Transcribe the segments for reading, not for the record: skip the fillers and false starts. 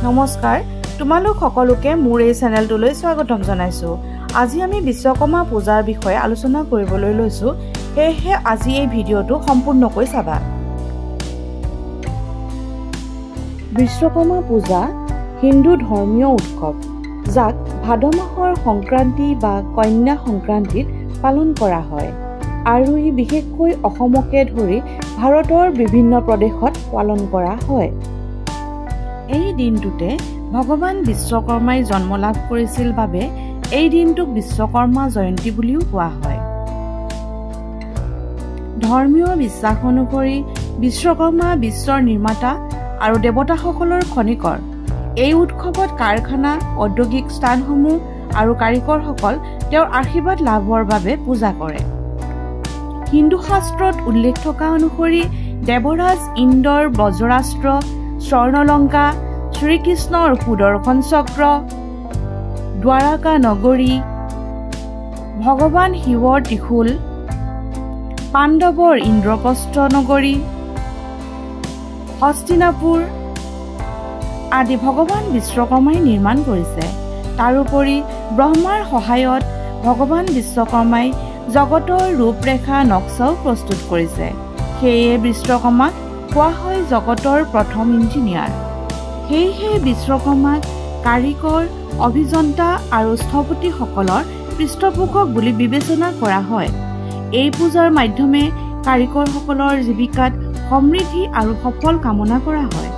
নমস্কাৰ, তোমালোক সকলোকে মোৰ এই চেনেলটোলৈ স্বাগতম জনাইছোঁ। আজি আমি বিশ্বকৰ্মা পূজাৰ বিষয়ে আলোচনা কৰিবলৈ লৈছোঁ, সেয়েহে আজি এই ভিডিঅ'টো সম্পূৰ্ণকৈ চাবা। বিশ্বকৰ্মা পূজা হিন্দু ধৰ্মীয় উৎসৱ, যাক ভাদ মাহৰ সংক্ৰান্তি বা কন্যা সংক্ৰান্তিত পালন কৰা হয় আৰু ই বিশেষকৈ অসমকে ধৰি ভাৰতৰ বিভিন্ন প্ৰদেশত পালন কৰা হয়। এই দিনটোতে ভগৱান বিশ্বকৰ্মাই জন্ম লাভ কৰিছিল বাবে এই দিনটোক বিশ্বকৰ্মা জয়ন্তী বুলিও কোৱা হয়। ধৰ্মীয় বিশ্বাস অনুসৰি বিশ্বকৰ্মা বিশ্বৰ নিৰ্মাতা আৰু দেৱতাসকলৰ খনিকৰ। এই উৎসৱত কাৰখানা, ঔদ্যোগিক স্থানসমূহ আৰু কাৰিকৰসকল তেওঁৰ আশীৰ্বাদ লাভৰ বাবে পূজা কৰে। হিন্দু শাস্ত্ৰত উল্লেখ থকা অনুসৰি দেৱৰাজ ইন্দ্ৰৰ বজ্ৰাস্ত্ৰ, স্বৰ্ণলংকা, শ্ৰীকৃষ্ণৰ সুদৰ্শন চক্ৰ, দ্বাৰকা নগৰী, ভগৱান শিৱৰ ত্ৰিশূল, পাণ্ডৱৰ ইন্দ্ৰপ্ৰস্থ নগৰী, হস্তিনাপুৰ আদি ভগৱান বিশ্বকৰ্মাই নিৰ্মাণ কৰিছে। তাৰোপৰি ব্ৰহ্মাৰ সহায়ত ভগৱান বিশ্বকৰ্মাই জগতৰ ৰূপৰেখা নক্সাও প্ৰস্তুত কৰিছে। সেয়ে বিশ্বকৰ্মাক কোৱা হয় জগতৰ প্ৰথম ইঞ্জিনিয়াৰ। সেয়েহে বিশ্বকৰ্মাক কাৰিকৰ, অভিযন্তা আৰু স্থপতিসকলৰ পৃষ্ঠপোষক বুলি বিবেচনা কৰা হয়। এই পূজাৰ মাধ্যমে কাৰিকৰসকলৰ জীৱিকাত সমৃদ্ধি আৰু সফল কামনা কৰা হয়।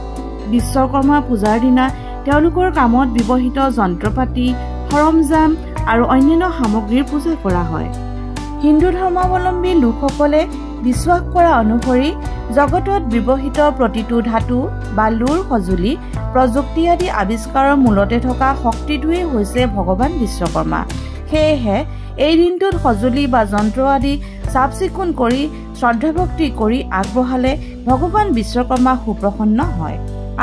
বিশ্বকৰ্মা পূজাৰ দিনা তেওঁলোকৰ কামত ব্যৱহৃত যন্ত্ৰপাতি, সৰঞ্জাম আৰু অন্যান্য সামগ্ৰীৰ পূজা কৰা হয়। হিন্দু ধৰ্মাৱলম্বী লোকসকলে বিশ্বাস কৰা অনুসৰি জগতত ব্যৱহৃত প্ৰতিটো ধাতু বা লোৰ সঁজুলি, প্ৰযুক্তি আদি আৱিষ্কাৰৰ মূলতে থকা শক্তিটোৱেই হৈছে ভগৱান বিশ্বকৰ্মা। সেয়েহে এই দিনটোত সঁজুলি বা যন্ত্ৰ আদি চাফ চিকুণ কৰি শ্ৰদ্ধাভক্তি কৰি আগবঢ়ালে ভগৱান বিশ্বকৰ্মা সুপ্ৰসন্ন হয়।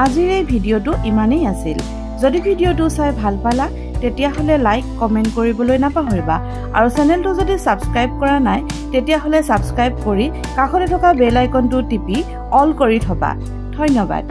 আজিৰ এই ভিডিঅ'টো ইমানেই আছিল। যদি ভিডিঅ'টো চাই ভাল পালা তেতিয়াহ'লে লাইক, কমেণ্ট কৰিবলৈ নাপাহৰিবা আৰু চেনেলটো যদি ছাবস্ক্ৰাইব কৰা নাই তেতিয়াহ'লে ছাবস্ক্ৰাইব কৰি কাষতে থকা বেল আইকনটো টিপি অল কৰি থবা। ধন্যবাদ।